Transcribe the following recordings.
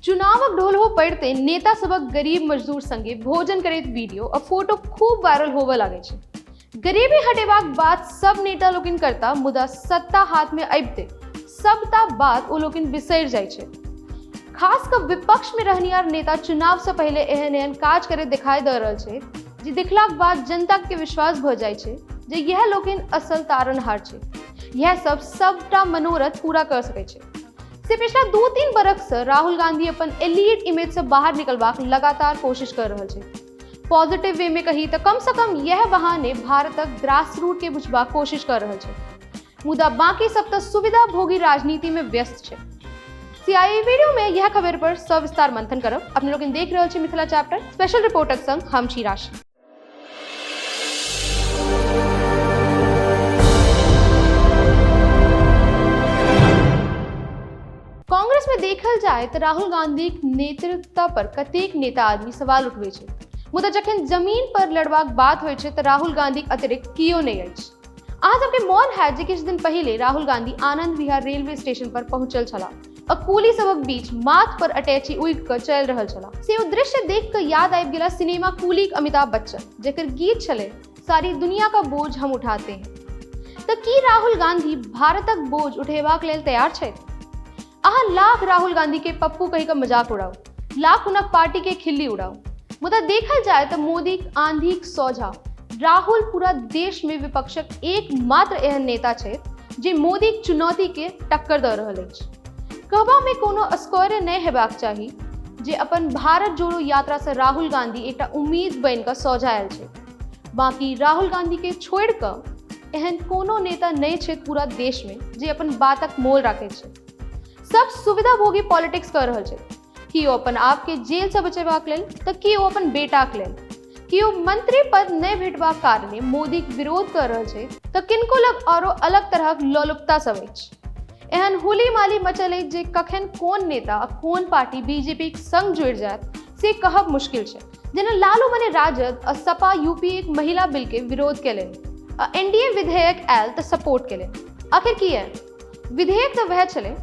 चुनावक ढोलहो पड़िते नेता सभक गरीब मजदूर संगे भोजन करैत वीडियो आ फोटो खूब वायरल होबय लागै छै। गरीबी हटेबाक बात सब नेता लोकनि करता, मुदा सत्ता हाथ में अबिते सबटा बात ओ लोकनि बिसरि जाइ छै। खास कऽ विपक्ष में रहनिहार नेता चुनाव से पहिले एहन एहन काज करैत दिखाई दऽ रहल छै जे देखलाक बाद जनता के विश्वास भऽ जाइ छै जे इएह लोकनि असल तारणहार छै, इएह सब सबटा मनोरथ पूरा कर सकै छै। से पिछला 2-3 बरख से राहुल गांधी अपन एलीट इमेज से बाहर निकलबाक लगातार कोशिश कर रहल छै। पॉजिटिव वे में कही तऽ कम से कम यह बहाने भारतक ग्रासरूट के बुझबाक कोशिश कर रहल छै, मुदा बाकी सब तऽ सुविधा भोगी राजनीति में व्यस्त छै। सीआईए वीडियो में यह खबर पर सविस्तार मंथन करब। अपने लोग देख रहल छी मिथिला चैप्टर स्पेशल रिपोर्टक संग हम छी राशि। कांग्रेस में देखल जाय तऽ राहुल गांधी नेतृत्व पर कतेक नेता आदमी सवाल उठबै छै, मुदा जखन जमीन पर लड़बाक बात होइ छै तऽ राहुल गांधीक अतिरिक्त कियो नहि अछि। अहाँ सबके मोन हैत जे किछु दिन पहिले राहुल गांधी आनंद विहार रेलवे स्टेशन पर पहुंचल छलाह आ कूली सभक बीच माथ पर अटैची उगि कऽ चलि रहल छलाह। से ओ दृश्य देख कऽ याद आबि गेला सिनेमा कूलीक अमिताभ बच्चन, जकर गीत छलै सारी दुनिया का बोझ हम उठाते हैं। तऽ की राहुल गांधी भारतक बोझ उठेबाक लेल तैयार छथि? अहाँ लाख राहुल गांधी के पप्पू कहि कऽ मजाक उड़ाउ, लाख हुनक पार्टी के खिल्ली उड़ाउ, मुदा देखल जाय तऽ मोदीक आंधीक सोझा राहुल पूरा देश में विपक्षक एकमात्र एहन नेता छथि जे मोदीक चुनौती के टक्कर दऽ रहल अछि। कहबा में कोनो अस्कौर्य नहि हेबाक चाही जे अपन भारत जोड़ो यात्रा से राहुल गांधी एकटा उम्मीद बनि कऽ सोझा आयल छथि। बाकी राहुल गांधी के छोड़ि कऽ एहन कोनो नेता नहि छथि पूरा देश में जे अपन बातक मोल राखै छै। सब सुविधाभोगी पॉलिटिक्स कऽ रहल छै, कि ओ अपन आप के जेल से बचेबाक लेल तऽ कि ओ अपन बेटाक लेल, कि ओ मंत्री पद नहि भेटबाक कारणे मोदीक विरोध कऽ रहल छै तऽ किनको लग आरो अलग तरहक लोलुपता सब अछि। एहन हुली माली मचल अछि जे कखन कोन नेता आ कोन पार्टी बीजेपीक संग जुड़ि जायत से कहब मुश्किल छै। जेना लालू मने राजद आ सपा यूपीए एक महिला बिल के विरोध केलनि आ एनडीए विधेयक आयल तऽ सपोर्ट केलनि। आखिर किया? विधेयक तऽ वएह छलै,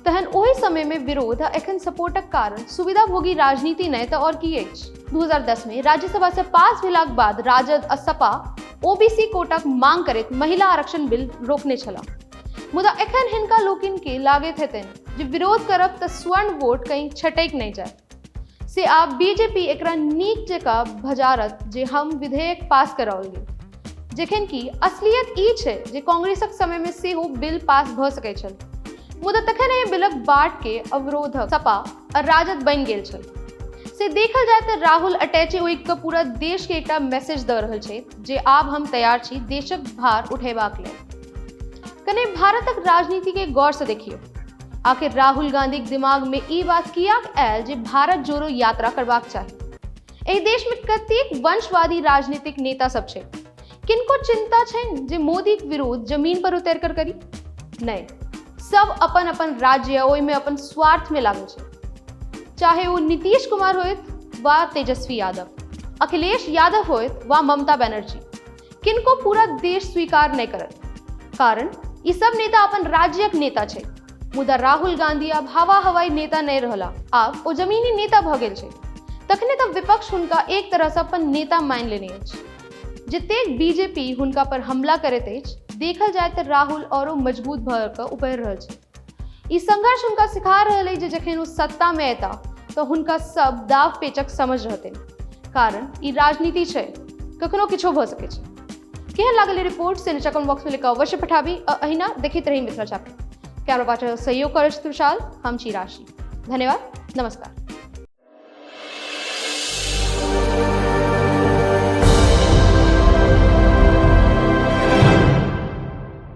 तहन ओहि समय में विरोध आ एखन सपोर्टक कारण सुविधाभोगी राजनीति नहि तऽ और की अछि। 2010 में राज्यसभा से पास भेलाक बाद राजद आ सपा ओबीसी कोटाक मांग करैत महिला आरक्षण बिल रोकने छलाह, मुदा एखन हिनका लोकनि के लागैत हेतनि जे विरोध करब तऽ स्वर्ण वोट कहीं छटकि नहि जाय, से आब बीजेपी एकरा नीक जकाँ भजारत जे हम विधेयक पास कराओल गेल, जखन कि असलियत ई छै जे कांग्रेसक समय में सेहो बिल पास भऽ सकैत छल, मुदा तखन एहि बिलक बाट के अवरोधक सपा आ राजद बनि गेल छल। से देखल जाय तऽ राहुल अटैची उगि कऽ पूरा देश के एकटा मैसेज दऽ रहल छै जे आब हम तैयार छी देशक भार उठेबाक लेल। कने भारतक राजनीति के गौर से देखियौ, आखिर राहुल गांधीक दिमाग में ई बात कियाक आयल जे भारत जोड़ो यात्रा करबाक चाही? एहि देश में कतेक वंशवादी राजनीतिक नेता सब छै, किनको चिंता छनि जे मोदीक विरोध जमीन पर उतरि कर करी? नहि, सब अपन अपन राज्य ओहि में अपन स्वार्थ में लागल छै, चाहे ओ नीतीश कुमार होइत वा तेजस्वी यादव, अखिलेश यादव होइत वा ममता बनर्जी, किनको पूरा देश स्वीकार नहि करत, कारण ई सब नेता अपन राज्यक नेता छै। मुदा राहुल गांधी आब हवा हवाई नेता नहि रहला, आब ओ जमीनी नेता भऽ गेल छै। तखने तऽ विपक्ष हुनका एक तरहसँ अपन नेता मानि लेने अछि। जतेक बीजेपी हुनका पर हमला करैत अछि, देखल जाय तऽ राहुल औरो मजबूत भऽ कऽ उभरि रहल छै। ई संघर्ष हुनका सिखा रहल अछि जे जखन ओ सत्ता में एता तऽ हुनका सब दाव पेचक समझ रहतनि, कारण ई राजनीति छै, कखनो किछो भऽ सकै छै। केहन लागल ई रिपोर्ट से नीचा कमेंट बॉक्स में लिख कऽ अवश्य पठाबी आ अहिना देखैत रही मिथिला चैप्टर। कैमरा पार्टनर सहयोग करै छथि विशाल, हम छी राशि। धन्यवाद, नमस्कार।